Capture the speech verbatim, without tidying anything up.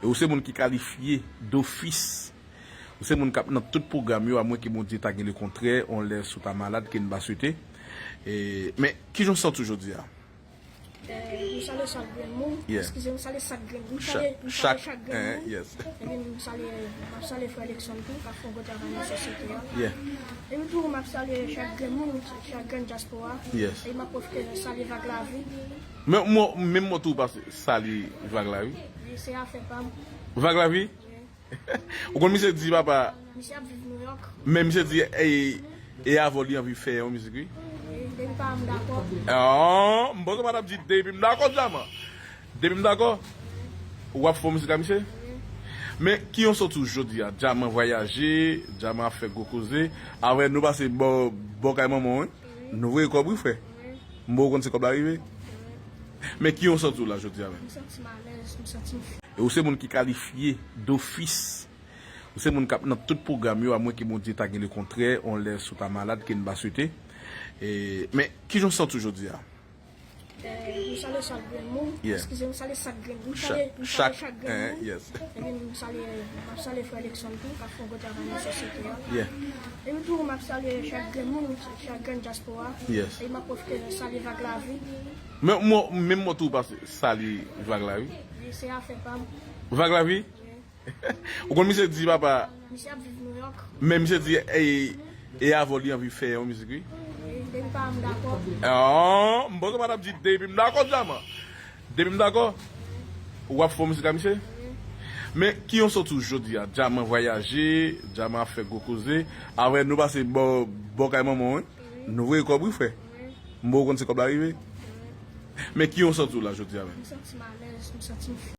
E ou se moun ki kalifye dofis. Ou se moun k ap nan tout pwogram yo, amwen ke Bondye ta gen lekontrè, on lè si w ta malad, ke n pa swete. E, men, kijan w santi w jodi a? Eh, m salye chak grenn moun. Yeah. Eskize m, m salye chak grenn moun. M Cha- salye, m salye chak- chak grenn eh, moun. yes. Epi m salye, m ap salye frè Lexon tou, k ap fè yon gwo travay nan sosyete a. Yeah. Epi tou, m ap salye chak grenn moun, chak grenn dyaspora. Yes. E m ap pwofite salye Vag Lavi. Men mwen, menm mwen tou pa salye Vag Lavi. Se afè pa m. Vag Lavi? Ou konn misye di papa, Misye ap viv Nouyòk. Men misye di e, e avè w li anvi fè yon mizik wi. Depi pa m dakò. Oh, m panse w pa t ap di depi m dakò Djaman. Depi m dakò. W ap fè yon mizik a misye. Men kijan w santi w jodi a? Djaman vwayaje, Djaman ap fè gwo koze. Apre nou pase bò bò kay manman w wi. Nou voye kòb wi frè. M bon konn se kòb la rive. Men kijan w santi w la jodi a menm? M santi m alèz, m santi m E ou se moun ki kalifye dofis. Ou se moun k ap nan tout pwogram yo, amwen ke Bondye ta gen lekontrè, on lè si w ta malad, ke n pa swete. E, men, kijan w santi w jodi a? Eh, m salye chak grenn moun. Yeah. Eskize m, m salye chak grenn moun. M Cha- salye, m salye chak- chak grenn eh, moun. Yes. Epi m salye, m ap salye frè Lexon tou, k ap fè yon gwo travay nan sosyete a. Yeah. Epi tou, m ap salye chak grenn moun, chak grenn dyaspora. Yes. E m ap pwofite salye Vag Lavi. Men mwen, menm mwen tou pa salye Vag Lavi. Se afè pa m. Vag Lavi? Ou konn misye di papa, Misye ap viv Nouyòk. Men misye di e, e avè w li anvi fè yon mizik wi. Depi pa m dakò. Oh, m panse w pa t ap di depi m dakò Djaman. Depi m dakò. W ap fè yon mizik a misye. Men kijan w santi w jodi a? Djaman vwayaje, Djaman ap fè gwo koze. Apre nou pase bò bò kay manman w wi. Nou voye kòb wi frè. M bon konn se kòb la rive. Men kijan w santi w la jodi a menm? M santi m alèz, m santi m